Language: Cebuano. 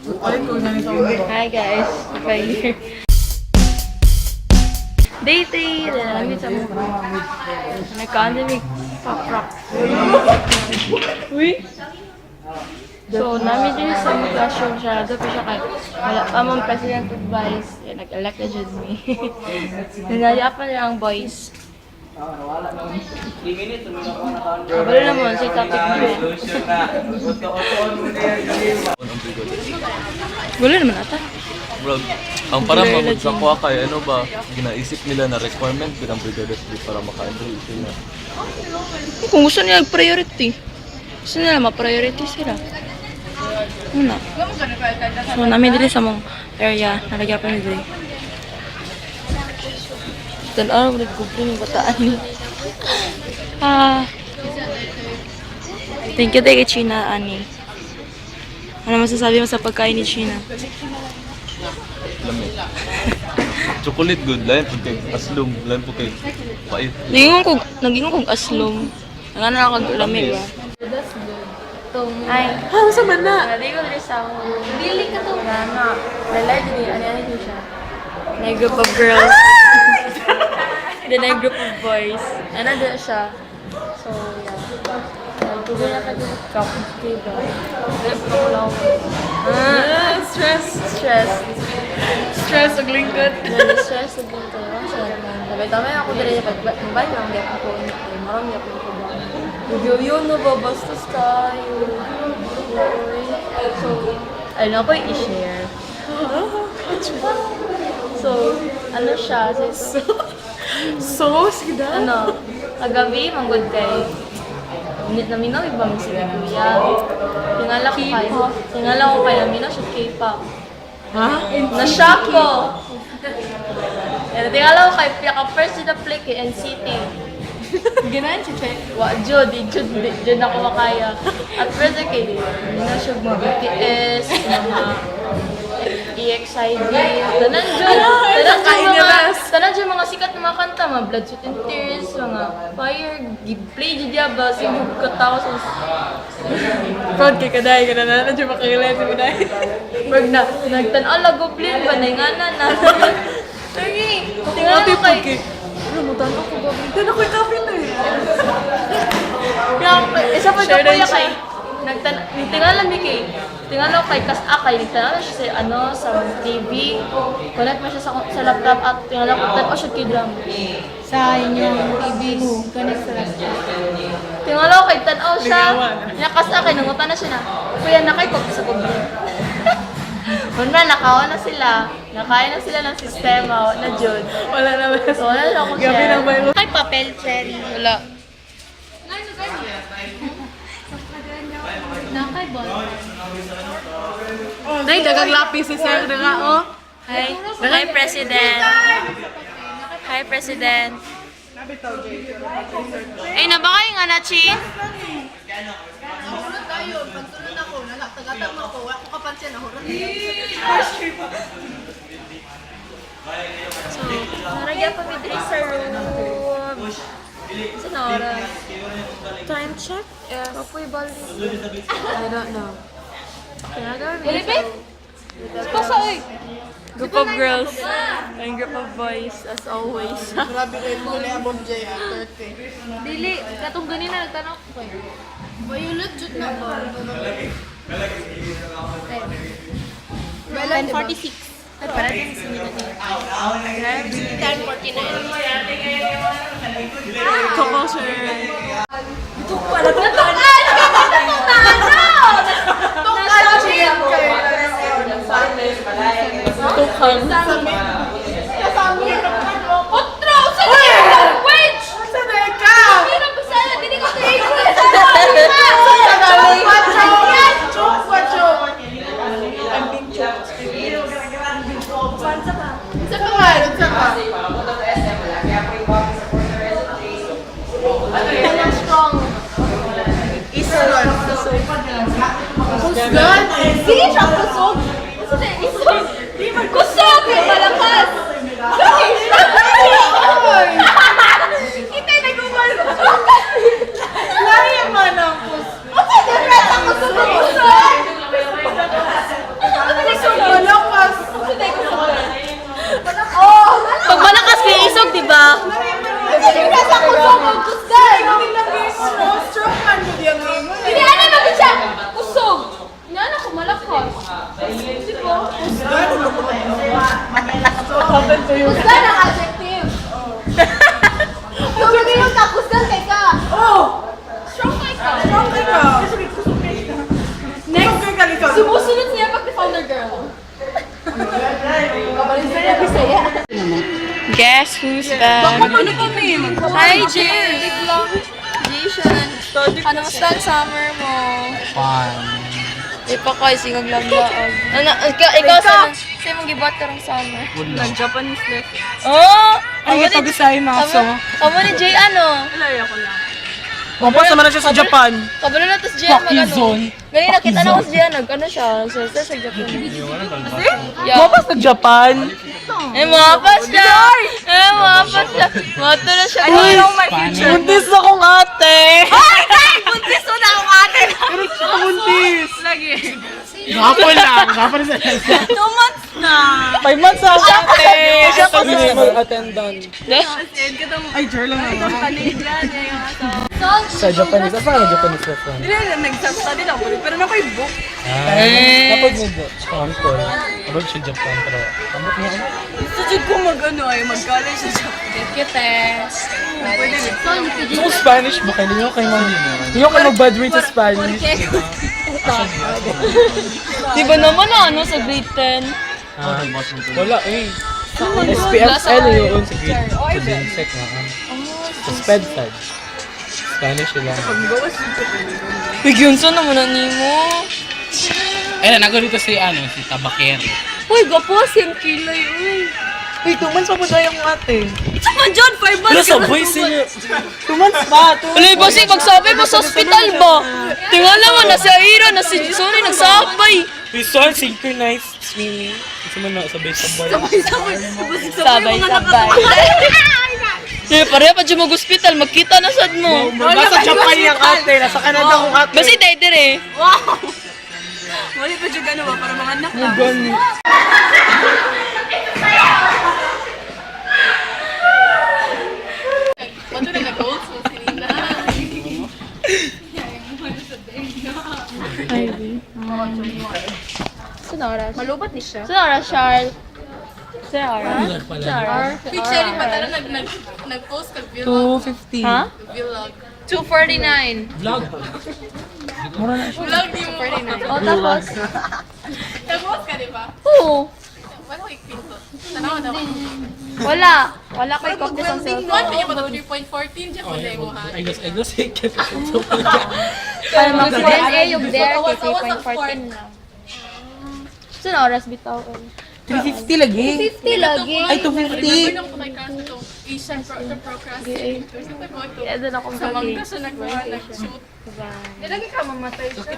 Hi guys, right here. Day 3, namin sa mga nagka-pandemic pop rock. Uy! So, namin din sa mga classroom siya. Doon pa siya kay wala pa mong president ug vice. Eh, nag-elect na jud mi. Nanaya pa nila ang boys. Kabalo naman sa topic nila. Wala naman ata. Bro, ang parang magud sa kuha kay ano ba, ginaisip nila na requirement bilang Brigada SB para maka-enroll sila. Kung gusto nila priority. Gusto nila ma-priority sila. Ano? So, namin dili sa mong area, nalagyan pa ni dili. Tanaw, nag-goblin yung bataan ni. Ah. Thank you, kay China, ani. Ano masasabi mo sa pagkain ni China? Lami. Chocolate good, lain po kay aslum, lain po kay pait. Nagingon kog aslom. Nga na ako lami ba? Ay. Ha, unsa man na? Dili ko diri sa akong Dili ka to. Na. Lalay dili ani ani din siya. Na group of girls. Then a group of boys. Ano din siya. So, yeah. Nagtuloy na ka din cup of tea ba? Ah, stress. Stress. Stress ug lingkod. Then stress ug to. Siya naman. Tabay-tabay ako diri pag mobile lang gyud ako. Maram gyud ako ba. Yun no ba bastos tayo. Oy. So, ano ko i-share. So, ano siya? So, So, sige daw. ano, kagabi, manggod kay naminaw iba mi sila kuya. Tingala ko kay naminaw siya K-pop. Ha? Na-shock ko. Eh, tingala ko kay pinaka first na play kay NCT. Ganahan si Che. Wa jud, di jud, di jud ako makaya. At first kay naminaw siya mga BTS, mga EXID, tanan jud mga Nakainis. tanan jud mga sikat na mga kanta, mga Blood, Sweat and Tears, mga Fire, gi-play jud ya ba sing katawa sa Proud kay kaday ka na na na makarelate mo day. Pag na nagtan-aw la goblin ba na nga na na. Lagi, tingnan Ate ko kay pag kay ano mo tan ako ba? Tan ako kape na eh. Kaya, isa pa Share ka kuya din siya. kay nagtan tingala mi kay tingala ko kay kas akay nagtan siya sa ano sa TV, connect mo siya sa laptop at tingala ko tan-aw siya kay drama. Sa inyong TV, connect sa laptop. Tingala ko kay tan-aw siya. Ligawan. Nya kas akay nangutan na siya na. Kuya na kay ko sa goblin. Una, nakawa na sila. Nakain na sila ng sistema. Wala na jud. Wala na ba? So, wala na akong Gabi share. na ba Ay, papel, cherry. Wala. Nakay ball. Nay, dagang lapis si Sir nga oh. Hi. Hi, President. Hi, President. Ay, na ba kayo nga na, Chin? Nahurot tayo. Pagsulod ako, nalaktagatang ako. Ako kapansin, nahurot. So, naragyan pa mi diri sa room. Sa na oras? Time check? Yes. Kapoy balik. I don't know. Dili, Pasa, oy! Group of girls and group of boys, as always. Grabe kayo mo na above J ah, 30. Dili, katong ganina, nagtanong ko kayo. Violet jud na ba? 10:46. Ay, para din sa nila. 10:49. Coco share. Tukang. Otro! Sa language! Sa ka? Hindi na Bisaya, dili ko sa English! Chok, chok. Sa pa nga, sa pa. Strong. Ison. Kusgan. Sige siya, kusog! Kusog! Kusog! Malakas! Kita nag-umal! Lahi man ang kus. What's the difference ang kusog kusog? Kusgan ang adjective. So, magiging ka, kusgan kay ka. Oh! Strong kay ka. Strong kay ka. Next, sumusunod niya pag founder girl. Guess who's back? Ano pa may? Hi, Jay! Jason, ano mas ang summer mo? Fun. Di pa kayo, singag lang laog. Ano, ikaw sa imong gibuhat karong summer? Nag-Japanese lesson. Oh! Ay, pag-isahin na ako. Amo ni Jay ano? Alay ako lang. Mapas naman na siya sa Japan. Kabalo na tas Jay mag ano. Pakizon. Ngayon nakita na ko si Jay nag ano siya, sa Japan. Yeah. Mapas na Japan. Eh, mapas siya! Eh, mapas siya! Mato na siya. I know my future. Buntis akong ate. Buntis mo na akong ate. Pero siya buntis. Lagi. Gapo lang. Gapo na sa 2 months na. 5 months na ako ate. Siya kasi mag-attendant. As in, katong... Ay, sure lang naman. Canadian, yung ato. Sa Japanese. Asa ka na Japanese restaurant? Hindi na, nag-study lang ako. Pero na ko'y book. Eh. Kapag may uncle, above siya Japan, pero ambot niya ano? Gusto jud ko mag-ano ay, mag-college sa Japan. Cute eh. Pwede na. Gusto ko Spanish ba kayo? Hindi ko kayo mag... Hindi ko kayo mag-graduate sa Spanish. Di ba naman ano sa grade 10? Ah, wala eh. SPFL yun sa grade. Sa grade sec na. Sa SPED side. Spanish sila. Bigyan sa naman na nimo. Ayun, nago dito si ano, si Tabakero. Uy, gwapo siyang kilay, uy. Uy, 2 months pa po tayo yung ate. Sama dyan, 5 months. Wala sa boy sila. 2 months pa. 2 months. Uy, basi magsabi mo sa ospital ba? Tingala mo, nasa Ira, nasa sorry, nagsabay. We saw synchronized swimming. Kasi man na, sabay-sabay. Sabay-sabay. Eh, pareha pa dyan mag-ospital, magkita na sad mo. Nasa Japan yung ate. Nasa Canada akong ate. Basi tayo dire. Wow! Wala pa jud ano ba, para mga anak na. Gani. Wato na nag-goals mo si Nina. Saan oras? Malubat ni siya. Saan oras, Charles? Saan oras? Saan oras? Picture pa tara nag-post kag vlog. 250. Ha? Vlog. 2:49. Vlog. Vlog di mo. Oh, tapos? Nag-post ka, di ba? Oo. Wala ko ikpinto. Tanaw na ako. Wala. Wala kay copy sa Welding cellphone. 1, mo 3.14 dyan ko na mo ha. I guess, I guess, I guess. Para mag-then eh, yung there, kay Awas-awas ang 3.14 lang. Saan oras bitaw? 350 lagi. 50 lagi. Ay, 250. Nagulong ko may kaso itong Asian procrastinator. Sa tayo ito. Kaya doon akong Sa bagay. mangga siya nag-shoot. Nilagay ka mamatay siya.